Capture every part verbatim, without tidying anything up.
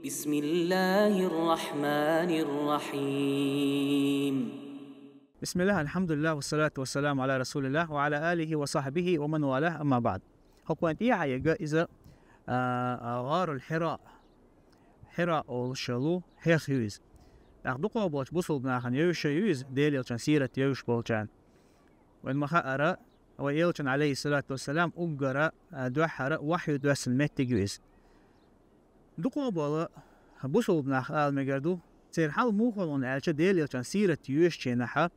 بسم الله الرحمن الرحيم. بسم الله، الحمد لله، والصلاة والسلام على رسول الله وعلى آله وصحبه ومن والاه، أما بعد. Хьокхойн тӀехьа яга иза, а, а, гӀарул Хьира. Хьира олуш йолу хьех ю иза. ТӀаккха дукхо болчу бусулба нахана йовзуш ю иза, Делан Элчан сират йовзуш болчарна. Вайн ма хаъара, вай Элчан, алейхиссалату вассалам, уггара, а, дуьххьара вахью доьссина меттиг ю иза. Дукхо бола бусулба нах ала мегар ду, церан хьал муха хилла аьлча, Делан Элчан сират йоьшучу хенахьа,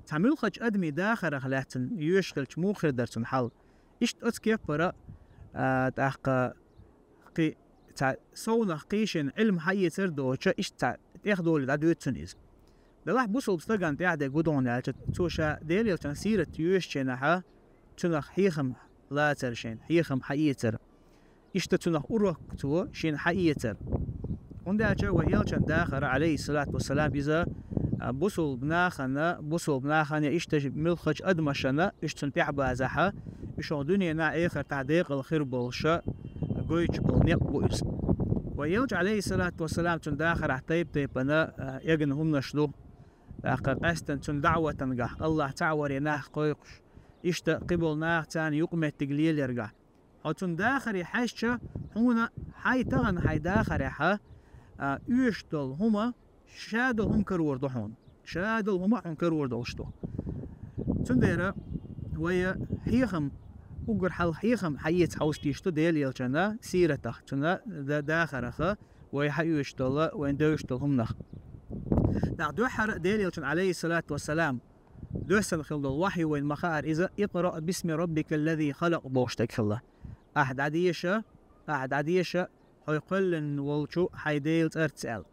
цхьа муьлххачу адамийн дахарах лаьцна йоьшуш хилча муха хир дара цуьнан хьал. Иштта оцу кеппара, а, тӀаккха кхин цхьа совнах кхийшина Ӏилма хьаэцар доцуша, иштта цхьа тӀехдолий дӀадоьду цунна иза. Делахь бусулба стагана тӀехь де гу ду хьуна аьлча, цо ша Делан Элчан сират йоьшучу хенахьа, цунах хьехам лацар шайна, хьехам хьаэцар. Иштта цунах урок цо шайна хьаэцар. ХӀунда аьлча вай Элчан дахар, алейхиссалату вассалам, иза, а, бусулба нахана, бусулба нахана я иштта муьлххачу адамашна, уьш цунна тӀехьабазахьа, уьш хӀокху дуьненахь, эхартахь декъала хир болуша гойтуш болу некъ бу иза. Вай Элча, алейхиссалату вассалам, цуьнан дахарахь тайп-тайпана, а, эгна хӀуманаш ду. ТӀаккха къаьстина цуьнан даӀватангахь, Аллахь цхьаъ варе нах кхойкхуш, иштта кхиболу наха царна юкъаметтиг леларгахь. Хьо цуьнан дахаре хьаьжча, хьуна хьайн тахана хьайн дахарехьа, а, оьшуш долу хӀума, ша долу хӀума карор ду хьуна. Ша долу хӀума хьуна карор долуш ду. Цундела вай хьехам, уггар хьалха хьехам хьаэца хьовсуш ду Делан Элчанан сиратах, цуьнан да-, дахараха, вай хьаоьшуш долу, вайна девзаш долу хӀуманах. ТӀаккха дуьххьара Делан Элчан, алейхиссалату вассалам, доьссина хилла долу вахью вайна ма хаъара иза «Икъраъ бисми раббикал лази халакъ» бохуш дерг хилла. Ахь дӀадеша, ахь дӀадеша, хьо кхоьллина волчу хьайн Делан цӀарца аьлла.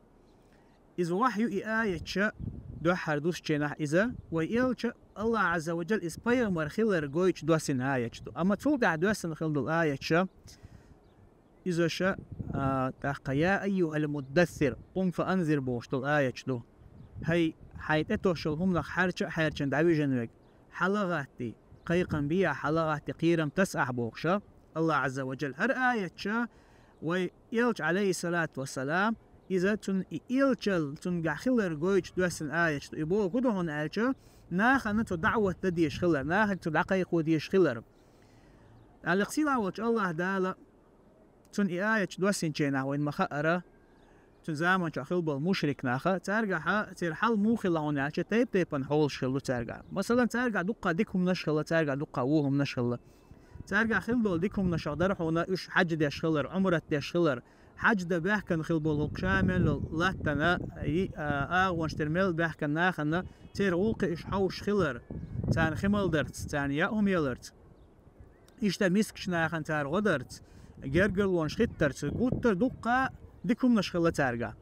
Иза вахью и аяташ дуьххьара дуьссучу хенахь иза, вай Элча, Аллахь Азза ва Джалла иза пайхамар хилар гойтуш доьссина аяташ ду. Амма цул тӀаьхьа доьссина хилла долу аяташ, иза ша, а, тӀаккха «Я айюхал муддассир, къум фа анзир» бохуш долу аяташ ду. ХӀай, хьайн тӀетосуш йолу хӀуманах хьарча а хьерчина дӀавижина верг, хьала гӀатти, кхайкхам бехьа, хьала гӀатти, кхерам таса ахь бохуша, Аллахь Азза ва Джалла. ХӀара аяташ вай Элча, алейхиссалату вассалам, иза цунна и Элчал, цуьнгахь хилар гойтуш доьссина аяташ ду. И боху хӀун ду хьуна аьлча, нахана цо даӀват дан дезаш хилар, нахага цо дӀакхайкхо дезаш хилар. Аллах сийлахь волчу Аллахь Дала цунна и аяташ доьссинчу хенахь вайна ма хаъара, цуьнан заманчохь хилла болу мушрик наха, цаьргахьа, церан хьал муха хилла хьуна аьлча, тайп-тайпана хьолаш хилла ду цаьргахь. Масалан, цаьргахь дуккха дика хӀуманаш хилла, цаьргахь дуккха вон хӀуманаш хилла. Цаьргахь хилла долу дика хӀуманашах дара хьуна уьш хьаьж деш хилар, Ӏумрат деш хилар, хьаьж дан баьхкина хилла болу хӀокху Шамел латтана, и, а, агӀонаш тера мел баьхкина нахана, церан гӀуллакхе уьш хьовсуш хилар, царна хи малдарца, царна яа хӀума яларца. Иштта мискачу нахана цара гӀо дарца, гергарлонаш хӀиттарца, гуттар а дуккха дика хӀуманаш хилла цаьргахь.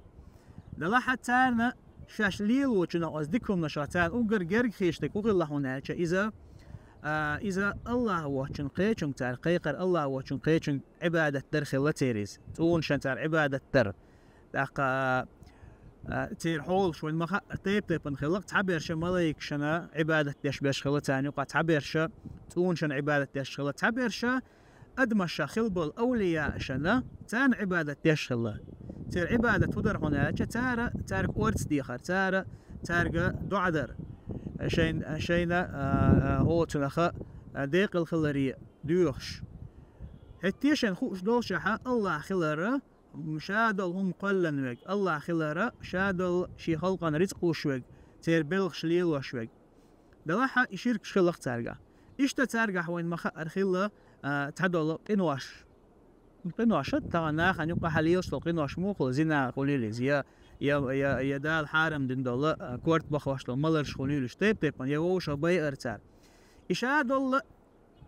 Делахь а царна шаьш лелочунах оцу дика хӀуманашах царна уггар герга хеташ дерг хӀун хилла хьуна аьлча, иза, а, иза Аллахь воцчун кхечуьнга цара кхайкхар, Аллахь воцчун кхечуьнга Ӏибадат дар хилла церан иза. ЦӀунашна цара Ӏибадат дар. ТӀаккха, а, церан хьолаш вайна ма хаъара тайп-тайпана хилла, цхьаберш малайкашна Ӏибадат деш берш хилла царна юкъахь, цхьаберш цӀунашна Ӏибадат деш хилла, цхьаберш адамашах хилла болу авлияашна царна Ӏибадат деш хилла. Церан Ӏибадат хӀун дара хьуна аьлча, цара цаьрга орца дехар, цара цаьрга доӀа дар. Шайн-, шайна, а, а, оцунаха, а, декъала хиларе доьхуш. ХӀетте шайна хууш долушехьа Аллахь хилар, м, ша долу хӀума кхоьллина верг, Аллахь хилар, ша долу шен халкъана рицкъ луш верг, церан белхаш лелош верг. Делахь а и ширкаш хилла цаьргахь. Иштта цаьргахь вайна ма хаъара хилла, а, цхьадолу къинош. Къинош, тахана нахана юкъахь лелаш долу къинош муха хуьлу, зина хуьлийла иза, я, я, я, я Дала хьарам дина долу, а, корта бахош долу маларш хуьлийла иза, тайп-тайпана, я вовшах байар цара. И ша долу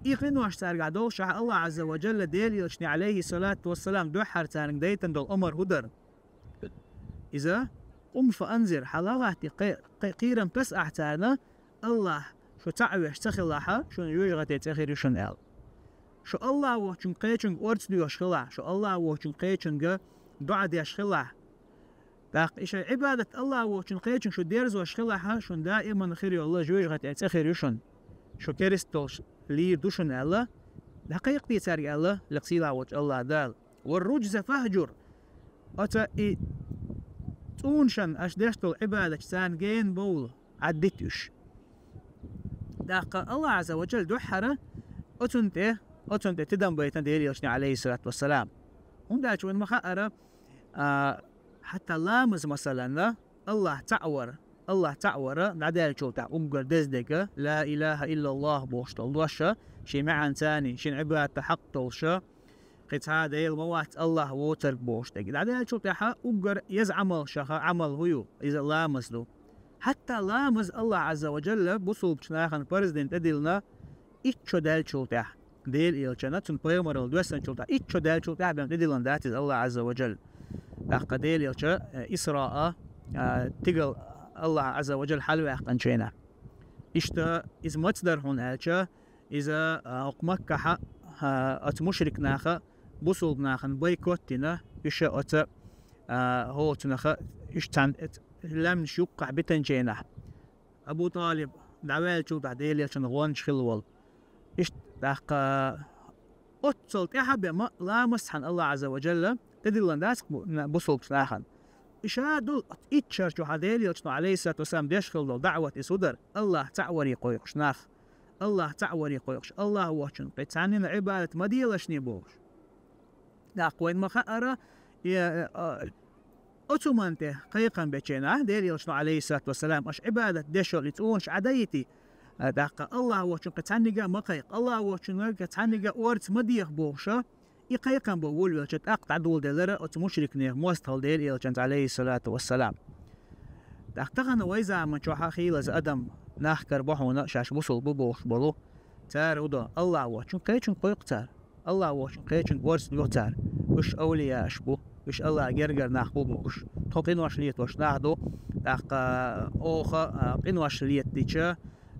и къинош цаьргахь долушехь, Аллахь Азза ва Джалла Делан Элчане, алейхиссалату вассалам, дуьххьара царна дайтина долу омар хӀун дара? Иза, «Къум фа анзир», хьала гӀатти, кхе-, кхе-, кхерам таса ахь царна, Аллахь, шу цхьаъ веш ца хилахьа, шуна жоьжахате цӀе хир ю шуна аьлла. Шу Аллахь воцчун кхечуьнга орца доьхуш хилахь, шу Аллахь воцчун кхечуьнга доӀа деш хилахь, тӀаккха и шайн Ӏибадат Аллахь воцчун кхечуьнга шу дерзош хилахьа, шуна даиман хир йолла жоьжахате цӀе хир ю шуна. Шу керст долуш лийр ду шуна аьлла, дӀакхайкхаде цаьрга аьлла, лекха сийлахь волчу Аллахь Дала. «Ва руджза фахджур». оцу и цӀунашна аша деш долу Ӏибадаташ царна гена бовла, Ӏаддита уьш. ТӀаккха Аллах Ӏазза ва Джалла дуьххьара оцунна тӀе, оцунна тӀе тидам байтина Делан Элчане, алейхиссалату вассалам. ХӀунда аьлча вайна ма хаъара, а, хьатта ламаз, масалан, Аллах цхьаъ вара, Аллах цхьаъ вара, дӀадаьллачул тӀаьхьа уггар деза дерг, ла илаха иллаллах бохуш долу дош, шен маьӀанца, шен Ӏибадата хьакъ долуш, кхин цхьа Дела ма вац, Аллах воцург бохуш дерг. ДӀадаьллачул тӀаьхьа уггар еза Ӏамалшаха Ӏамал хӀун ю? Иза ламаз ду. Хьатта ламаз Аллах Ӏазза ва Джалла бусулбачу нахана парз дина тӀедиллина итт шо даьллачул тӀаьхьа. Делан Элчана, цуьнан пайхамаралла доьссинчул тӀаьхьа, итт шо даьллачул тӀаьхьа бен тӀедиллина дац иза Аллах Ӏазза ва Джалла. ТӀаккха Делан Элча, э, Исраъ, а, тигала Аллах Ӏазза ва Джалла хьалаваьккхинчу хенахь. Иштта иза маца дара хьуна аьлча, иза, а, окху Маккахьа, а, оцу мушрик наха бусулба нахана бойкот дина, уьш оцу, а, хӀоцунаха, уьш цхьаьна лаьмнаш юккъахь битинчу хенахь. Абу ТӀалиб дӀаваьллачул тӀаьхьа Делан Элчанан гӀонча хилла волу. Иштта тӀаккха оццул тӀаьхьа бен ма ламаз цхьаьна Аллах Ӏазза ва Джалла тӀедиллина дац бу-, на-, бусулбачу нахана. И ша долу итт шар чохь Делан Элчано, алейхиссалату вассалам, деш хилла долу даӀват иза хӀун дара? Аллах цхьаъ варе кхойкхуш нах. Аллах цхьаъ варе кхойкхуш. Аллах воцчунна кхин цхьаннина Ӏибадат ма делашне бохуш. ТӀаккха вайна ма хаъара, и, а, оцу хӀуманна тӀе кхайкхам бечу хенахь, Делан Элчано, алейхиссалату вассалам, аша Ӏибадат деш йолу и цӀунаш Ӏадайти, а, тӀаккха Аллах воцчунна кхин цхьаннига а ма кхайкха, Аллах воцчунна кхин цхьаннига а орца ма деха бохуша, и кхайкхам бан волавелча, тӀаккха дӀадоладелара оцу мушрикнех мостагӀалла Делан Элчанца, алейхиссалату вассалам. ТӀаккха тахана вай заман чохьа хийлаза адам нах карабо хьуна шаьш бусулба бу бохуш болу. Цара хӀун до, Аллах воцчунна кхечунга кхойкху цара. Аллах воцчунна кхечунга орца доьху цара. Уьш авлияаш бу, уьш Аллах гергара нах бу бохуш. Тхо къинош летош нах ду, тӀаккха оха, а, къинош летадича,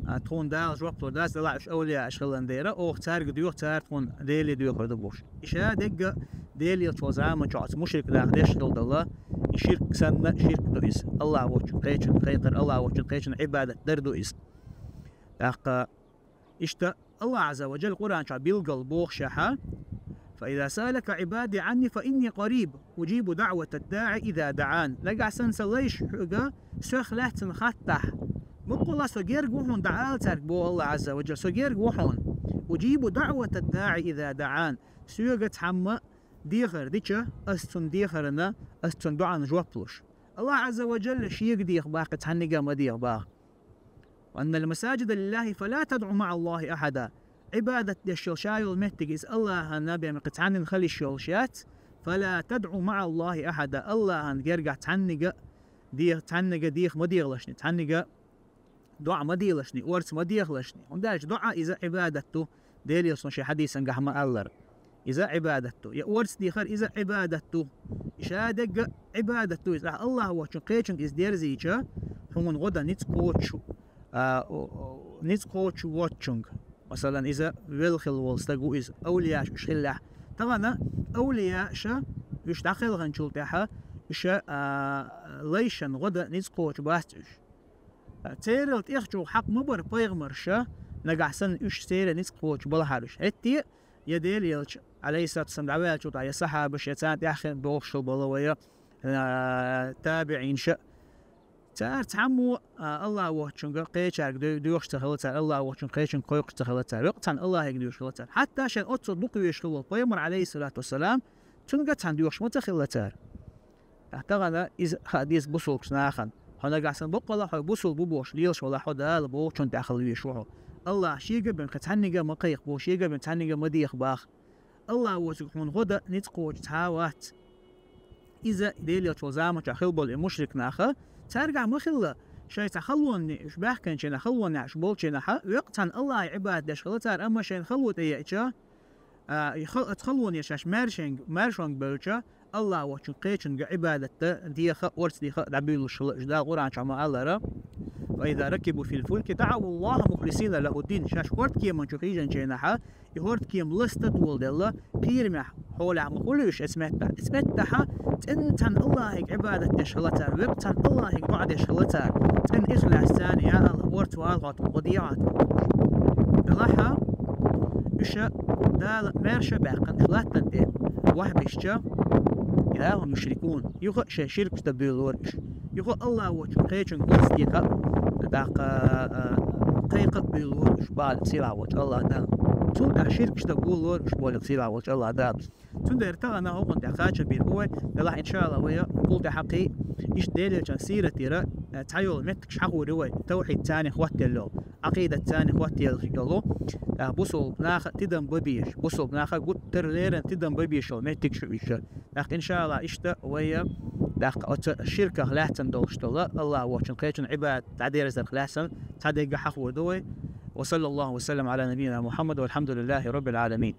а, тхуна Дала жоп лур дац, делахь уьш авлияаш хилла дера, оха цаьрга доьху, цара тхуна Деле доьхур ду бохуш. И ша дегга Делан Элча волу заман чохь оцу мушрик наха деш хилла долу, и ширк санна ширк ду иза. Аллах воцчунна кхечунга кхайкхар, Аллах воцчунна кхечунна Ӏибадат дар ду иза. ТӀаккха иштта Аллах Ӏазза ва Джалла Къуръан чохь билггал бохушехьа: «فإذا سألك عبادي عني فإني قريب أجيب دعوة الداع إذا دعان». Нагахь санна сан лайш хьоьга, сох лаьцна хаттахь, баккъалла со герга ву хьуна, дӀаала цаьрга, боху Аллах Ӏазза ва Джалла, со герга ву хьуна. «أجيب دعوة الداع إذا دعان». Соьга цхьамма дехар дича, ас цунна дехарна, ас цунна доӀанна жоп луш. Аллах Ӏазза ва Джалла шега деха баккха, цхьаннига а ма деха баккха. «وأن المساجد لله فلا تدعوا مع الله أحدا». Ӏибадат деш йолу ша йолу меттиг иза Аллахьана бен кхин цхьаннина хила йиш йолуш яц. «فلا تدعوا مع الله أحدا». Аллахьана гергахь цхьаннига а де-, цхьаннига а деха ма дехалашни, цхьаннига а доӀа ма делашни, орца ма дехалашни. ХӀунда аьлча доӀа иза Ӏибадат ду, Делан Элчано шен хьадисангахь ма-аллара. Иза Ӏибадат ду. Я орца дехар иза Ӏибадат ду. И ша дегга Ӏибадат ду иза. Ахьа Аллах воцчунна кхечунга иза дерзийча, хьуна гӀо дан ницкъ кхочуш, а, о, о, ницкъ кхочуш воцчунга. Масалан, иза велла хилла волу стаг ву иза, авлияш уьш хиллехь. Тахана авлияша уьш дӀакхелханчул тӀаьхьа, уьш, а, лайшан гӀо дан ницкъ кхочуш бац уьш. Церал тӀех чу хьакъ ма бара пайхамарша, нагахь санна уьш церан ницкъ кхочуш балахьара уьш. ХӀетте а, я Делан Элча, алейхиссалату вассалам, дӀаваьллачул тӀаьхьа, я сахьабаш, я царна тӀаьххина бохуш хилла болу вай, а, табиӀинша. Цара цхьаммо, а, Аллах воцчунга кхечаьрга доь-, доьхуш ца хилла цара, Аллах воцчунга кхечунга кхойкхуш ца хилла цара, веккъа цхьаьна Аллахьига доьхуш хилла цара. Хьатта шайн оццул дукха везаш хилла волу пайхамар, алейхиссалату вассалам, цуьнга цхьаьна доьхуш ма ца хилла цара. Ахьа тахана иза хаа деза бусулбачу нахана. Хьо нагахь санна баккъалла хьо бусулба ву бохуш лелаш валахь, хьо Дала бохучунна тӀехь хила везаш ву хьо. Аллах шега бен кхин цхьаннига а ма кхайкха боху, шега бен цхьаннига а ма деха баха. Аллах воцург хьуна гӀо дан ницкъ кхочуш цхьа а вац. Иза Делан Элча волу заман чохь хилла болу и мушрик наха, цаьргахь ма хилла, шайн цхьа халонаш, уьш баьхкинчу хенахь, халонехь уьш болчу хенахь, веккъа цхьаьна Аллахье Ӏибадат деш хилла цара, амма шайна хало тӀееъча, а, и ха-, оцу халонеша шаьш маьршонг-, маьршонга бевлча, Аллах воцчунга кхечунга Ӏибадат дан деха а, орца деха а дӀабуьйлуш хилла уьш. Дала Къуръан чохь ма-аллара: «فإذا ركبوا في الفلك دعوا الله مخلصين له الدين». Шаьш хӀордкеман чу хьийжинчу хенахь, и хӀордкема ласта доладелла, кхерамехь хьолехь ма хуьлу уьш оцу меттехь. Оцу меттехь цӀенна цхьаьна Аллахьига Ӏибадат деш хилла цара, веккъа цхьаьна Аллахьига доӀа деш хилла цара, цӀена ихласца: «Я Аллах, орца вала хьо тхуна, гӀо де хьо тхуна». Делахь а, уьш Дала маьрша а баьккхина, уьш латтана тӀе вахь бисча, и لا هم يشركون. Юха шоай ширкаш дан буьйлалора уьш. Юха Аллах воцчун кхечун гулстеха, тӀаккха, а, кхайкха а буьйлалора уьш, бале сийлахь воцчу Аллах Дала. Цул тӀаьхьа ширкаш дан гулалора уьш, бале сийлахь воцчу Аллах Дала. Цундела тахана хӀокхунна тӀехь кхача бийр бу вай, делахь, иншааллах, вай кхул тӀаьхьа кхин иштта Делан элчан сиратера, а, цхьайолу меттигаш хьахор ю вай, тавхьид царна хӀоттаелла йолу, Ӏакъидат царна хӀоттаелла йолу, а, бусулба наха тидам бан безаш, бусулба наха гуттар а леррина тидам бан безаш йолу меттигаш ю уьш. ТӀаккха, иншааллах, иштта вай, тӀаккха оцу ширках лаьцна долуш долу, Аллах воцчун кхечун Ӏибадат дӀадерзарх лаьцна цхьа дерг хьахор ду вай. وصلى الله وسلم على نبينا محمد والحمد لله رب العالمين.